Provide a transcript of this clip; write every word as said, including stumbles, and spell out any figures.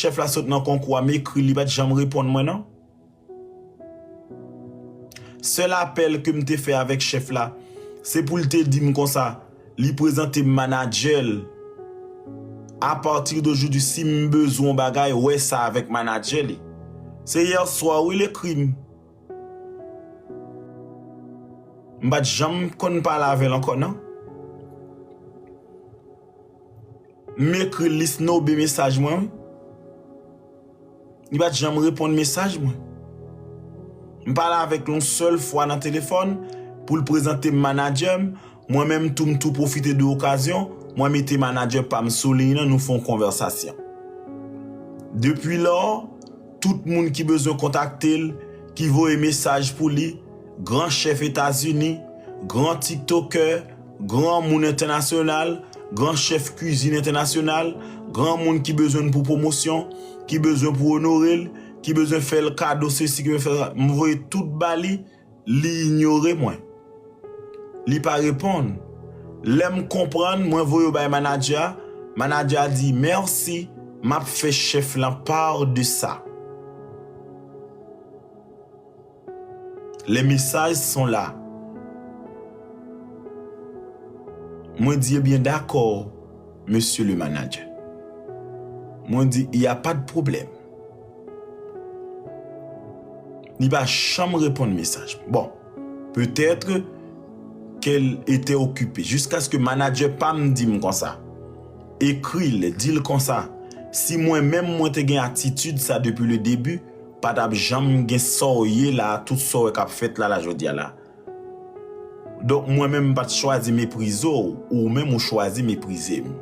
chèf la sot nan konkou a, m ekri, li pa t janm reponn mwen non. Sèl apèl ke m te fè avèk chèf la, se pou l te di m konsa, li prezante m manadjè l. Apati de jodi, si m bezwen yon bagay, wè sa avèk manadjè li. Se yè swa, wi, l ekri m. M pa t janm konn pale avè l ankò, non. M ekri l, li snobe mesaj mwen, wi. Li pa t janm reponn mesaj mwen. M pale avèk l yon sèl fwa nan telefòn pou l prezante m manadjè m. Mwen menm tou, m tou pwofite de okazyon, mwen mete manadjè pa m sou liy nan, nou fè yon konvèsasyon. Depi lò, tout moun ki bezwen kontakte l, ki voye mesaj pou li, gran chèf Etazini, gran tiktokè, gran moun entènasyonal, gran chèf kwizin entènasyonal, gran moun ki bezwen n pou pwomosyon, ki bezwen pou onore l, ki bezwen fè l kado sesi, ki bezwen fè sa, m voye tout ba li, li inyore mwen. Li pa reponn. Lè m konprann, mwen voye yo bay manadjè a, manadjè a di, mèsi, m ap fè chèf lan pa de sa. Les messages sont là. Mwen di, ebyen, dakò, monsieur le manager. Mwen di, il y a pas de problème. Li pa janm reponn mesaj. Bon, peut-être qu'elle était occupée. Jiskaske manadjè pa m di m konsa. Ekri l, di l konsa. Si mwen menm mwen te gen atitid sa depi le début, pa t ap janm gen sa w ye la, tout sa w wè k ap fèt la, la, jodi a la. Donk, mwen menm, m pa t chwazi meprize w, ou menm ou chwazi meprize m.